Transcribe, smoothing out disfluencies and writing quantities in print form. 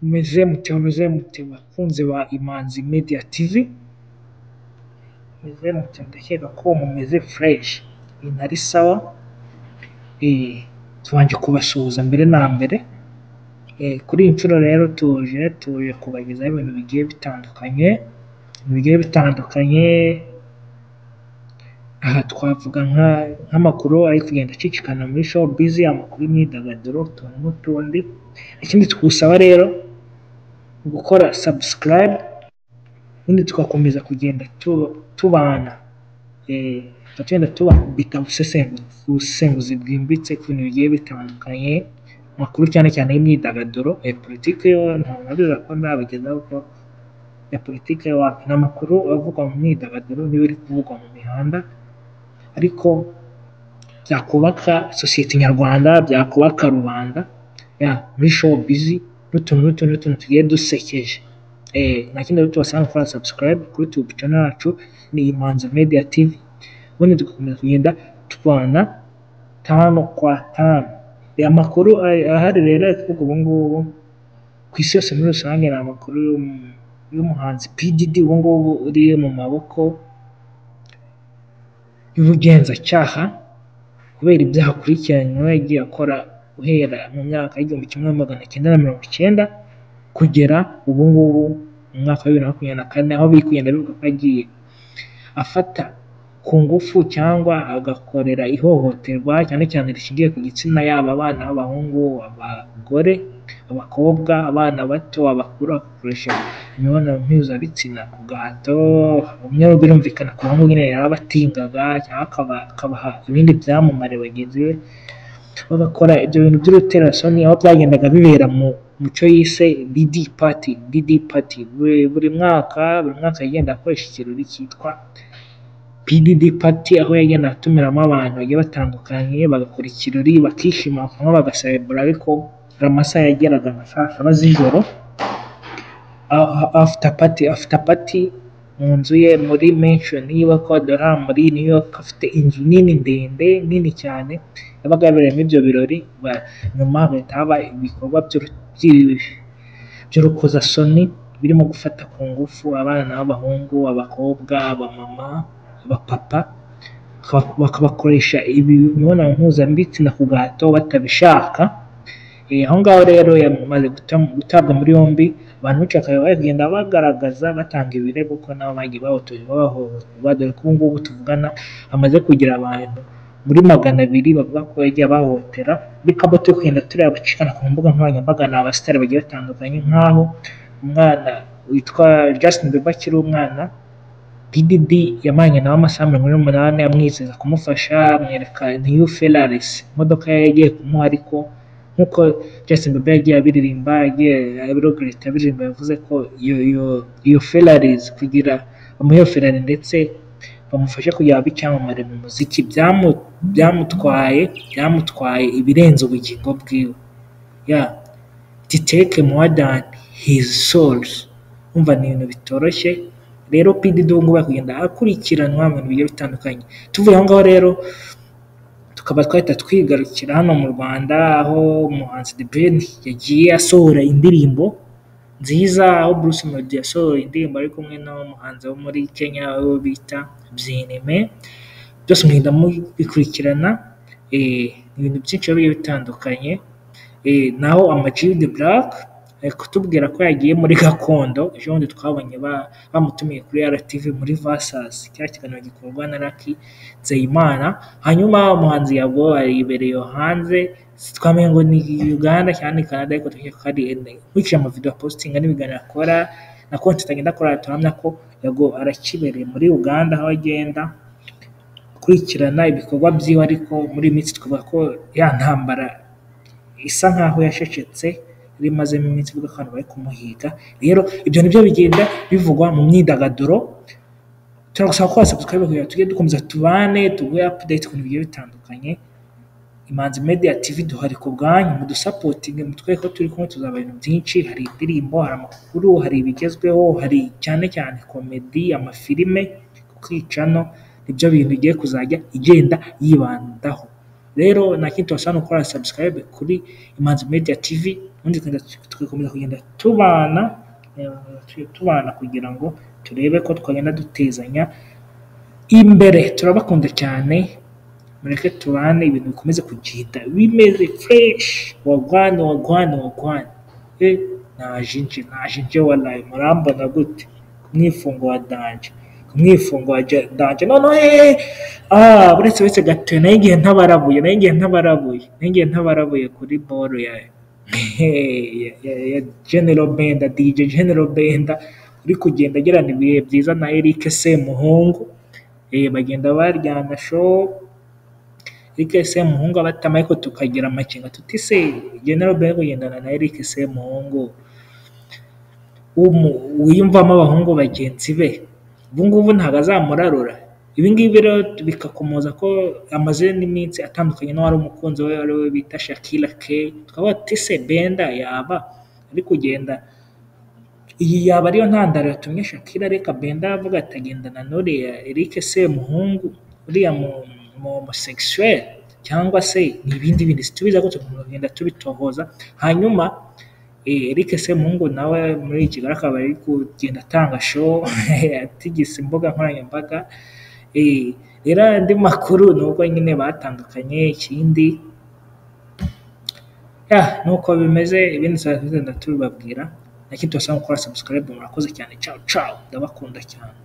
Mumeze mute, mumeze mute bakunzi ba Imanzi Media TV? Mumeze mute? Ndakeka ko mumeze fresh, ibintu ari sawa. Tubanje kubasuhuza mbere na mbere. Kuri iyi nshuro rero tuje kubagezaho ibintu bigiye bitandukanye, bigiye bitandukanye. Aha twavuga nk'amakuru ari kugenda acicikana muri showbiz, amakuru y'imyidagaduro, utuntu n'utundi. Ikindi tugusaba rero ni gukora subscribe, ubundi tugakomeza kugenda tubana, tugenda tubakubita ubusesenguzi bwimbitse ku bintu bigiye bitandukanye, amakuru cyane cyane y'imyidagaduro. Politiki yo ntabwo nabiza ko nabigezaho, kuko ya politiki yo wapi, ni amakuru avugwa mu myidagaduro n'ibiri kuvugwa mu mihanda, ariko byakubaka sosiyete nyarwanda, byakubaka rubanda, ya muri showbiz n'utuntu n'utundi n'utuntu tugiye dusekeje. Nta kindi rero tubasaba, gukora subscribe kuri YouTube channel yacu ni Imanzi Media TV, ubundi tugakomeza kugenda tubana tano kwa tano. Amakuru ahari rero ari kuvugwa ubu ngubu ku isi yose muri rusange ni amakuru y'umuhanzi P Diddy, ubu ngubu uri mu maboko y'ubugenzacyaha kubera ibyaha akurikiranyweho yagiye akora guhera mu myaka y'1990 kugera ubu ngubu mu mwaka wa 2024, aho biri kugenda bivuga ko yagiye afata ku ngufu cyangwa agakorera ihohoterwa cyane cyane rishingiye ku gitsina, yaba abana b'abahungu, abagore, abakobwa, abana bato, abakuru, agakoresha imibonano mpuzabitsina ku gahato. Bimwe birumvikana ku bahungu nyine yarabatingaga, cyangwa akabaha ibindi byamamare bagenzi be bagakora ibyo bintu by'uruterasoni, aho byagendaga bibera mu muco yise Diddy Party. Diddy Party buri mwaka, buri mwaka yagenda akoresha ikirori cyitwa P Diddy Party, aho yagenda atumiramo abantu bagiye batandukanye, bagakora ikirori, bakishima, bakanywa, bagaserebura, ariko hari amasaha yageraga nka saa 7 z'ijoro, after party, after party mu nzu ye muri mansion yiwe akodora muri New York. Afite inzu nini ndende nini cyane yabaga yabereyemo ibyo birori, nyuma hagahita haba ibikorwa by'urukozasoni birimo gufata ku ngufu abana b'abahungu, abakobwa, abamama, abapapa, bakabakoresha imibonano mpuzabitsina ku gahato batabishaka. Aho ngaho rero yamaze gutabwa muri yombi, abantu benshi bakaba bagenda bagaragaza, batanga ibirego ko nabo bagiye bahohoterwa, dore ko ubu ngubu tuvugana hamaze kugira abantu muri 200 bavuga ko yagiye abahohotera. Ariko abo turi kugenda tureba bacicikana ku mbuga nkoranyambaga ni abasitari bagiye batandukanye, nk'aho umwana witwa Justin Bieber akiri umwana, P Diddy yamaranye nawe amasaha 48 amwizeza kumufasha, amwereka new Ferraris, imodoka yari agiye kumuha, ariko nk'uko Justin Bieber yagiye abiririmba, yagiye abiregreta abiririmba, yavuze ko iyo Ferraris, kugira bamuhe iyo Ferrari ndetse bamufashe kugira abe icyamamare mu muziki, byamutwaye ibirenze ubugingo bwiwe, ya it take more than his souls. Umva, ni ibintu bitoroshye. Rero P Diddy ubu ngubu ari kugenda akurikiranwa mu bintu bigiye bitandukanye. Tuvuye aho ngaho rero tukaba twahita twigarukira hano mu Rwanda, aho umuhanzi The Ben yagiye asohora indirimbo nziza, aho Bruce Melody yasohoye indirimbo ari kumwe n'umuhanzi wo muri Kenya uwo bita Bien-Aime. Byose mugenda mubikurikirana, ibintu byinshi bigiye bitandukanye. Naho Ama G The Black ari kutubwira ko yagiye muri gakondo. Ejo bundi twabonye bamutumiye kuri RTV muri Versus, cya kiganiro gikorwa na Lucky Nzeyimana. Hanyuma umuhanzi Yago yibereye hanze, twamenye ngo ni Uganda cyangwa ni Canada, ariko tukeka ko ari, nkurikije amavideo apostinga n'ibiganiro akora na content agenda akora, tuhamya ko Yago arakibereye muri Uganda, aho agenda akurikirana ibikorwa byiwe. Ariko muri iyi minsi twavuga ko ya ntambara isa nkaho yashecetse, yari imazemo iminsi ivuga ko abantu bari kumuhiga. Rero ibyo nibyo bigenda bivugwa mu myidagaduro. Turagusaba ko wasubscribe kugira ngo tujye dukomeza tubane, tuguhe update ku bintu bigiye bitandukanye. Imanzi Media TV duhari ku bwanyu, mudusupportinge, mutwereke ko turi kumwe, tuzaba ibintu byinshi. Hari indirimbo, hari amakuru, hari ibigezweho, hari cyane cyane comedy, amafilime, kuko iyi channel nibyo bintu igiye kuzajya igenda yibandaho. Rero nta kindi tubasaba ni gukora subscribe kuri Imanzi Media TV, ubundi tugakomeza kugenda tubana kugira ngo turebe ko twagenda dutezanya imbere. Turabakunda cyane, mureke tubane, ibintu bikomeze kugenda bimeze fresh. Wagwan wagwan wagwan, naje nje wallahi, murambona gute ku mwifungo wa danger, ku mwifungo wa danger. Noneho buretse gato, nayo igihe ntabarabuye kuri ball ya General Benda, DJ General Benda uri kugenda agirana ibihe byiza na Eric Semuhungu. Bagenda baryana show, Eric Semuhungu abatama, ariko tukagira amakenga tuti se General Benda kugendana na Eric Semuhungu wiyumvamo abahungu bagenzi be, ubu ngubu ntabwo azamurarura. Ibi ngibi rero bikakomoza ko amaze n'iminsi atandukanye n'uwari umukunzi we ari we bita Shakira K. Tukavuga tuti se Benda yaba ari kugenda, iyi yaba ariyo ntandaro yatumye Shakira areka Benda avuga ati agendana n'uriya Eric Semuhungu, uriya mu homosexuel, cyangwa se ni ibindi bindi situbiza ko tugomba kugenda tubitohoza. Hanyuma Eric Semuhungu nawe muri Kigali akaba ari kugenda atanga show atigisa imbuga nkoranyambaga. Rero andi makuru ni uko nyine batandukanye, ikindi nuko bimeze, ibindi tuzagenda tubibabwira. Nta kindi tubasaba gukora subscribe. Murakoze cyane, ciao ciao, ndabakunda cyane.